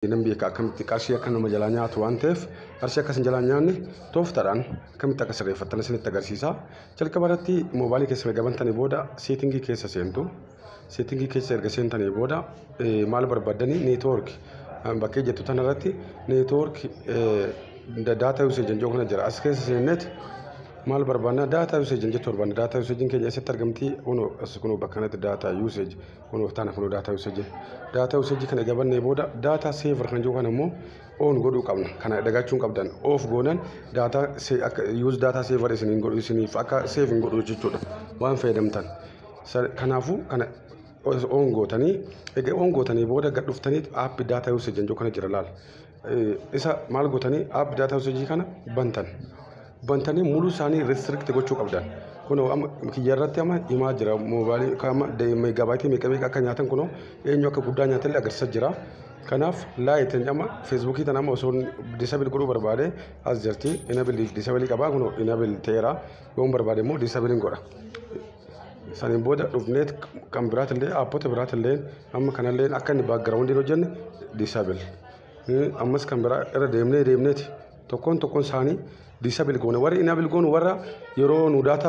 Nan beeka akkamitti qarshii akka nama jalaa nyaatu waan ta'eef, qarshii akka isin jalaa nyaanne tooftaadhaan akkamitti akka sirreeffattan isinitti agarsiisa. Jalqaba irratti moobaayilii keessa erga bantanii booda setting keessa seentu. Setting keessa erga seentanii booda maal barbaaddanii? Network bakkee jettu tanarratti network data usage jedhu kana jira. As keessa seenneet maal barbaanna? Data usage jettu barbaanna. Data usage keenya eessatti argamti? Kunoo as, kunoo bakka kanatti data usage, kunoo tana, kunoo data usage. Data usage kana egaa bannee booda data saver kan jiru kana immoo on godhuu qabna. Kana dagachuun qabdan. Off goonan data akka use data saver isiniin godhu, isiniif akka save hin godhu jechuudha waan fayyadamtan. Kanaafuu kana on gootanii, egaa on gootanii booda gad dhuftanii app data usage jedhu kana jira laal. Isa maal gootanii? App data usage kana bantan. Bantanii muluu isaanii restrict gochuu qabdan. Kunoo amma kiyya irratti amma himaa jira, moobaayilii amma megabyte meeqa meeqa akka nyaatan, kunoo eenyu akka guddaa nyaatallee agarsiisaa jira. Kanaaf laayitiin amma Facebookii tana amma osoo disable godhuu barbaade as jirti, enable disable qabaa, kunoo enable ta'eera, yoon barbaade immoo disable godha. Saniin booda dhufneet kan biraatillee, appota biraatillee amma kanallee akka inni backgroundiin hojjenne disable. Ammas kan biraa irra deemnee deemneeti tokkoon tokkoon isaanii disable goone. Warri enable goonu warra yeroo nu data